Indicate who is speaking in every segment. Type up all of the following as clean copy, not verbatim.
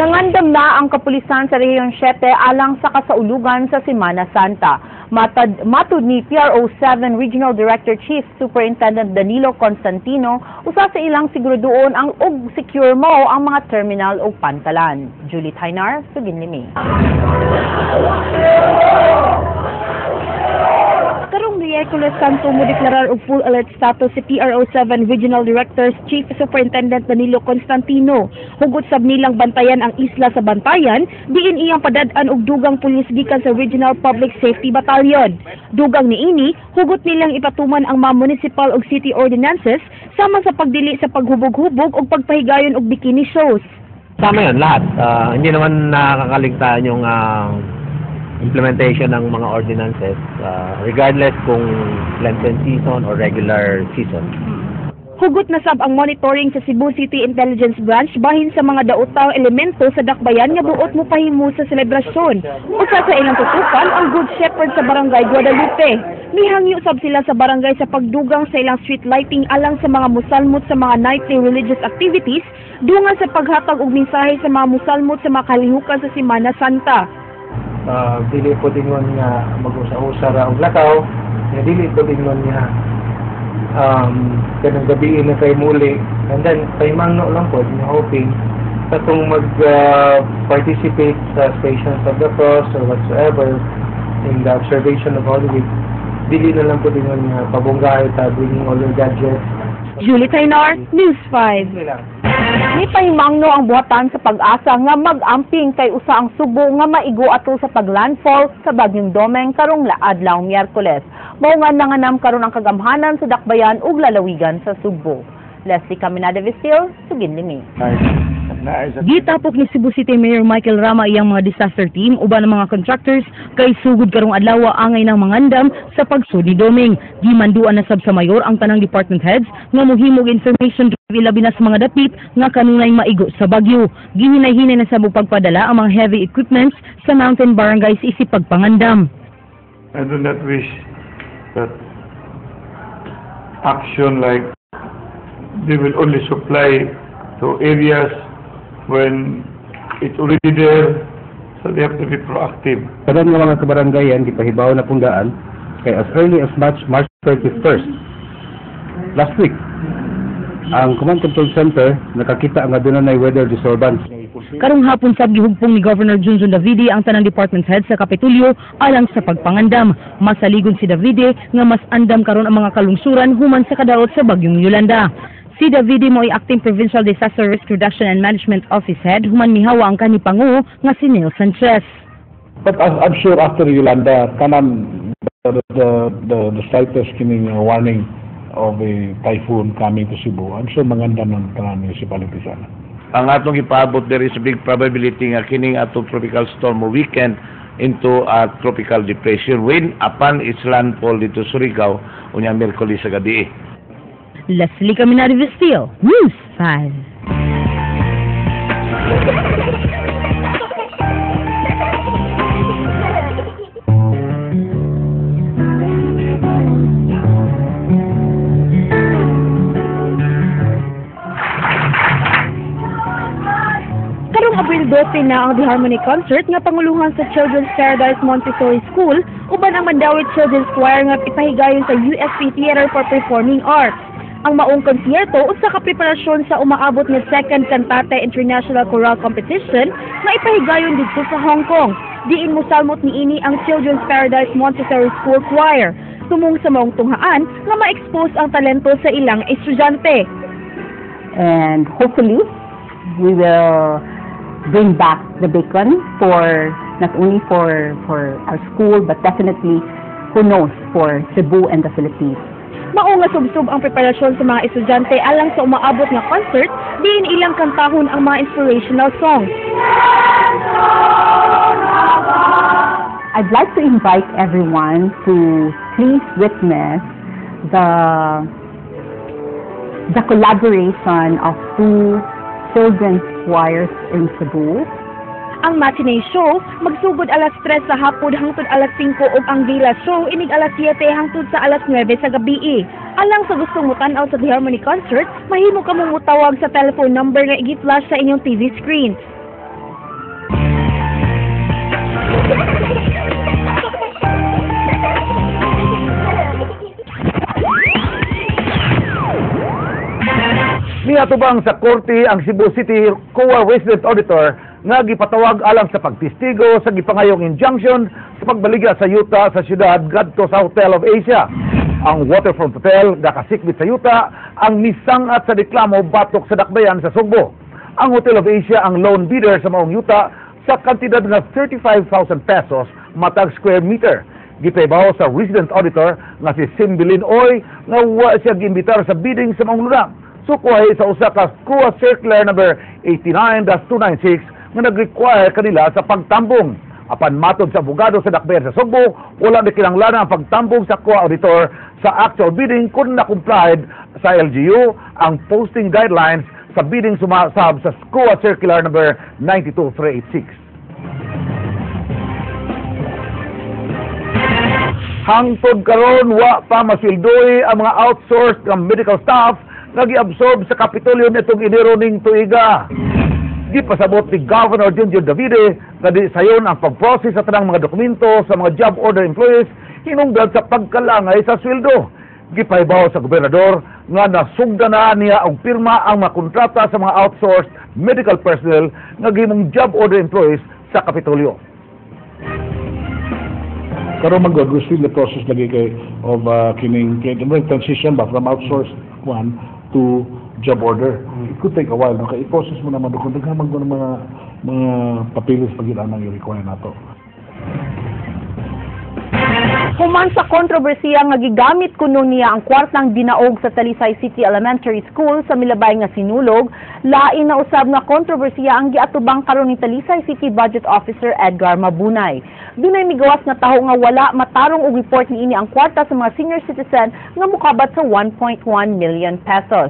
Speaker 1: Nangandam na ang kapulisan sa Rehiyon 7 alang sa kasaulugan sa Semana Santa. Matud ni PRO 7 Regional Director Chief Superintendent Danilo Constantino, usa sa ilang siguraduon ang og secure mo ang mga terminal ug pantalan. Julie Tainar, Suginlimi.
Speaker 2: Karong Miyerkules Santo mo deklarar og full alert status si PRO 7 Regional Director Chief Superintendent Danilo Constantino. Hugot sab nilang bantayan ang isla sa Bantayan, diin iyang padad-an og dugang pulis gikan sa Regional Public Safety Battalion. Dugang niini, hugot nilang ipatuman ang mga municipal ug city ordinances sama sa pagdili sa paghubog-hubog ug pagpahigayon og bikini shows.
Speaker 3: Tama yun, lahat. Hindi naman nakakaligtaan yung implementation ng mga ordinances, regardless kung Lenten season or regular season.
Speaker 2: Hugot na sab ang monitoring sa Cebu City Intelligence Branch bahin sa mga daotang elemento sa dakbayan nga buot mo pahimo sa selebrasyon. Usa sa ilang tutukan ang Good Shepherd sa Barangay Guadalupe. Mihangyo sab sila sa barangay sa pagdugang sa ilang street lighting alang sa mga musalmot sa mga nightly religious activities, dungan sa paghatag og mensahe sa mga musalmot sa mga kalihukan sa Semana Santa.
Speaker 4: Dili po dingon nga mag-usa-usa ra og lakaw, nga dili po dingon nga kanang gabi na kay muli, and then paimangno lang po nga hoping katong mag-participate sa Stations of the Cross or whatsoever in the observation of Holy Week, dili na lang po dingon nga pabunggahay ta, bringing all your gadgets.
Speaker 2: Julie Tainar, News 5.
Speaker 4: Simple lang.
Speaker 1: Nipahimangno ang buhatan sa Pag-asa nga mag-amping kay usa ang Subo nga maigo atol sa paglandfall sa bagyong Domeng karong adlaw Miyerkules. Mao nga nanganam karon ang kagamhanan sa dakbayan ug lalawigan sa Sugbo. Leslie Caminada Vistil, Suginlimi.
Speaker 2: Gitapok ni Cebu City Mayor Michael Rama iyang mga disaster team uban ang mga contractors kay sugod karong adlaw angay ng mangandam sa pagsud ni Doming. Gimanduan na sab sa mayor ang tanang department heads nga mohimog information drive ilabi na sa mga dapit nga kanunay maigo sa bagyo. Gihinay-hinay na sab og pagpadala ang mga heavy equipments sa mountain barangays isip pagpangandam.
Speaker 5: I do not wish that action like they will only supply to areas when it's already there, so they have to be proactive.
Speaker 6: Karon nga mga kabarangayan, gipahibaw na pong daan, kay as early as March 31st, last week, ang Command Control Center nakakita nga doon na weather disturbance.
Speaker 2: Karong hapon sab gihugpong ni Governor Junjun Davide ang tanang department head sa Kapitolyo alang sa pagpangandam. Masaligon si Davide nga mas andam karon ang mga kalungsuran human sa kadaot sa bagyong Yolanda. Si Davide mo'y acting Provincial Disaster Risk Reduction and Management Office head human mihawa ang kanipanguo nga si Neil Sanchez.
Speaker 7: But I'm sure after Yolanda, kanan the slightest kining warning of a typhoon coming to Cebu, I'm sure mangandam ng tanan municipality sana.
Speaker 8: Ang atong ipaabot, there is a big probability nga kining atong tropical storm mo weaken into a tropical depression when upon its landfall dito Surigao unya Miyerkules sa gabi.
Speaker 2: Leslie Caminada Vistil, News 5. Karong Abril 12 na ang The Harmony Concert nga panguluhan sa Children's Paradise Montessori School uban ang Mandaue Children's Choir nga ipahigayon sa USP Theater for Performing Arts. Ang maong konsierto usa ka preparasyon sa umaabot nga Second Cantate International Choral Competition nga ipahigayon didto sa Hong Kong. Diin mosalmot niini ang Children's Paradise Montessori School Choir tumong sa maong tunghaan nga ma-expose ang talento sa ilang estudyante.
Speaker 9: And hopefully we will bring back the bacon for not only for our school but definitely, who knows, for Cebu and the Philippines.
Speaker 2: Mao nga subsob ang preparasyon sa mga estudyante alang sa umaabot nga concert, diin ilang kantahon ang mga inspirational songs.
Speaker 9: I'd like to invite everyone to please witness the collaboration of two children's choirs in Cebu.
Speaker 2: Ang matinee show magsugod alas 3 sa hapon hangtod alas 5 ug ang gala show inig alas 7 hangtod sa alas 9 sa gabi. Alang sa gustong motan-aw sa The Harmony Concert, mahimo ka mong motawag sa telephone number nga i-flash sa inyong TV screen.
Speaker 10: Miatubang sa korte ang Cebu City COA Resident Auditor nga gipatawag alang sa pagtestigo sa gipangayong injunction sa pagbaligya sa yuta sa syudad ngadto sa Hotel of Asia. Ang Waterfront Hotel gakasikbit sa yuta ang misangat sa reklamo batok sa dakbayan sa Sugbo. Ang Hotel of Asia ang lone bidder sa maong yuta sa kantidad nga 35,000 pesos matag square meter. Gipahibaw sa resident auditor nga si Simbilin Oy nga wa siya giimbitar sa bidding sa maong luna. Sukway sa usa ka COA Circular number 89-296 nga nag-require kanila sa pagtambong. Apan matod sa abogado sa dakbayan sa Sugbo, wala na kinahanglan ang pagtambong sa COA auditor sa actual bidding kung na-complied sa LGU ang posting guidelines sa bidding sumasab sa COA Circular number 92386. Hangtod karon wa pa masweldoy ang mga outsourced nga medical staff nga giabsorb sa Kapitolyo nitong Enero ning tuiga. Gipasabot ni Governor Junjun Davide nga di sayon ang pag-process sa tanang mga dokumento sa mga job order employees hinungdan sa pagkalangay sa sweldo. Gipahibaw sa gobernador nga nasugda na niya og pirma ang mga kontrata sa mga outsourced medical personnel nga gihimong job order employees sa Kapitolyo.
Speaker 7: Karon man gud, we're still the process lagi kay of kining kay transition ba from outsourced one to job order. It could take a while, no? Kay i-process mo naman kung daghan man gud mga papeles pag yun ang i-require nato.
Speaker 1: Human sa kontrobersiya nga gigamit kuno niya ang kwartang dinaog sa Talisay City Elementary School sa milabay nga sinulog, lain na usab nga kontrobersiya ang giatubang karon ni Talisay City Budget Officer Edgar Mabunay. Dunay migawas nga taho nga wala matarong og report niini ang kwarta sa mga senior citizen nga mokabat sa 1.1 million pesos.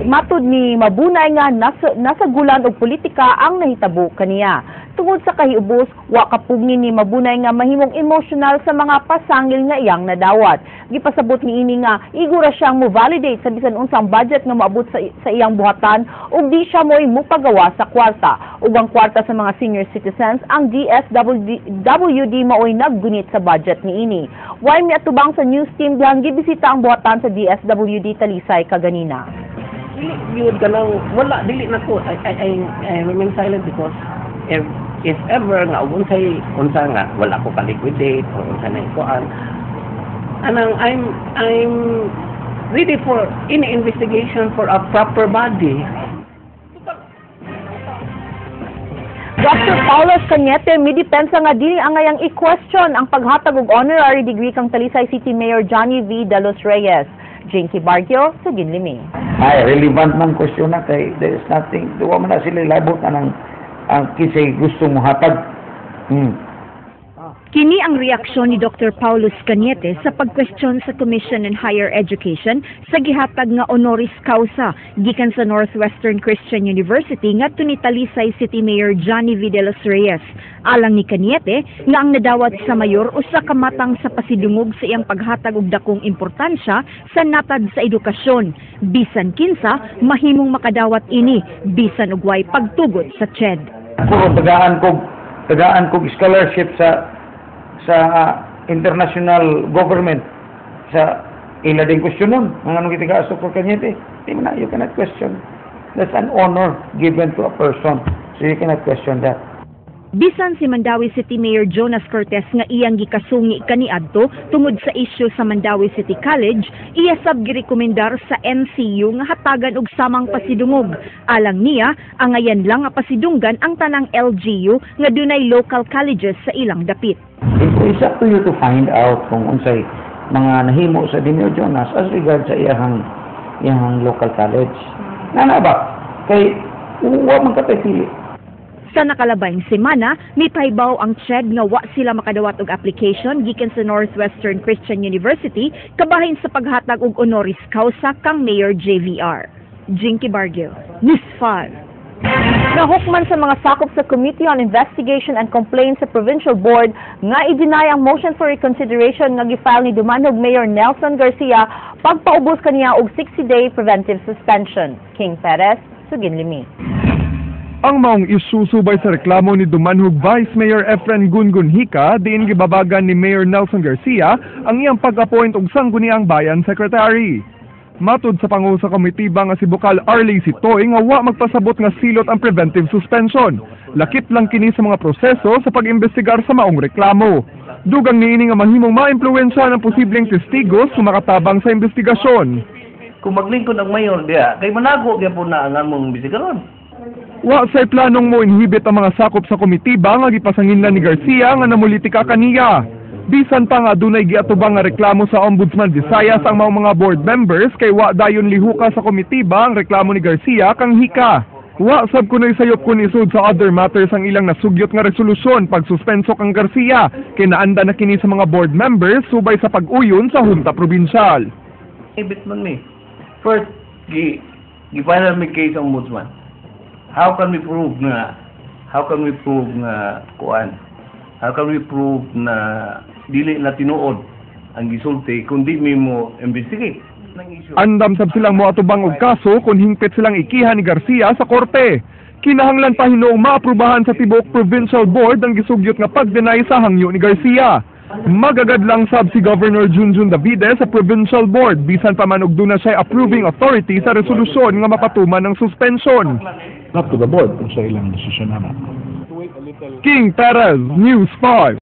Speaker 1: Matud ni Mabunay nga nasagulan og politika ang nahitabo kaniya. Tungod sa kahiubos, wa kapugni ni Mabunay nga mahimong emotional sa mga pasangil nga iyang nadawat. Gipasabot niini nga igo ra siyang mo-validate sa bisan unsang budget nga moabot sa iyang buhatan ug di siya mo'y mopagawa sa kwarta. Ug ang kwarta sa mga senior citizens, ang DSWD maoy naggunit sa budget niini. Way miatubang sa news team dihang gibisita ang buhatan sa DSWD Talisay kaganina.
Speaker 11: Dili gyud kanang wala, dili na ko, I remain silent because if ever nga unsay unsa nga wala ko ka-liquidate or unsa na ikuan anang I'm ready for any investigation for a proper body.
Speaker 1: Dr. Paulos Cañete midepensa nga dili angayang i-question ang paghatag og honorary degree kang Talisay City Mayor Johnny V. De Los Reyes. Jinky Barquio sa Ginlimi.
Speaker 8: Ay, relevant man question na kay there is nothing. Duwa man na sila labot anang ang kisay gusto mo hatag.
Speaker 12: Kini ang reaksyon ni Dr. Paulos Cañete sa pagkwestiyon sa Commission on Higher Education sa gihatag nga honoris causa gikan sa Northwestern Christian University ngadto ni Talisay City Mayor Johnny V. De Los Reyes. Alang ni Cañete nga ang nadawat sa mayor usa ka matang sa pasidungog sa iyang paghatag og dakong importansya sa natad sa edukasyon. Bisan kinsa mahimong makadawat ini bisan og way pagtugot sa CHED.
Speaker 8: Ako tagaan kog scholarship sa international government sa ila din question nun. Mga anong gitigaas Dr. Cañete, di mo na, you cannot question. That's an honor given to a person. So you cannot question that.
Speaker 12: Bisan si Mandaue City Mayor Jonas Cortes nga iyang gikasungi kaniadto tungod sa isyu sa Mandaue City College, iya sab girekomendar sa NCU nga hatagan og samang pasidungog. Alang niya, angayan lang nga pasidunggan ang tanang LGU nga dunay local colleges sa ilang dapit.
Speaker 8: It's up to you to find out kung unsay mga nahimo sa Mayor Jonas as regard sa iyahang local college. Nana ba? Kay wa man katay pili.
Speaker 12: Sa nakalabayng semana, mipahibaw ang CHED nga wa sila makadawat og application gikan sa Northwestern Christian University kabahin sa paghatag og honoris causa kang Mayor JVR. Jinky Barguio, News 5.
Speaker 1: Nahukman sa mga sakop sa Committee on Investigation and Complaints sa Provincial Board nga i-deny ang motion for reconsideration nga gifile ni Dumanhog Mayor Nelson Garcia pagpaubos kaniya og 60-day preventive suspension. King Perez, Suginlimi.
Speaker 13: Ang maong isyu subay sa reklamo ni Dumanhog Vice Mayor Efren Gungun Hika diin gibabagan ni Mayor Nelson Garcia ang iyang pag-appoint og sangguniang bayan secretary. Matud sa pangulo sa komitiba nga si Bokal Arley Sitoy nga wa magpasabot nga silot ang preventive suspension. Lakip lang kini sa mga proseso sa pag-imbestigar sa maong reklamo. Dugang niini nga mahimong maimpluwensya ng posibleng testigo sa makatabang sa investigasyon.
Speaker 14: Kung maglingkod ang mayor diya, kay manago gyapon na ang among investigaron.
Speaker 13: Wa say planong mo inhibit ang mga sakop sa komitiba nga gipasanginlan ni Garcia nga namulitika kaniya. Bisan pa nga adunay giatubang nga reklamo sa Ombudsman Visayas ang maong mga board members kay wa dayon lihuka sa komitiba ang reklamo ni Garcia kang hika. Wa sab kunoy sayop kun isud sa other matters ang ilang nasugyot nga resolusyon pagsuspenso kang Garcia kay naanda na kini sa mga board members subay sa pag-uyon sa Junta Probinsyal.
Speaker 14: Ibit man mi. First, gi final mi case ang ombudsman. How can we prove nga kuan? How can we prove na dili na tinuod ang gisulti kung di mi mo investigate?
Speaker 13: Andam sab silang moatubang og kaso kung hingpit silang ikiha ni Garcia sa korte. Kinahanglan pa hinuong maaprubahan sa tibuok provincial board ang gisugyot nga pag-deny sa hangyo ni Garcia. Magagad lang sab si Governor Junjun Davide sa provincial board bisan pa man og duna siya approving authority sa resolusyon nga mapatuman ng suspension.
Speaker 7: Up to the board kung sa ilang desisyon na.
Speaker 13: King Perez, News 5.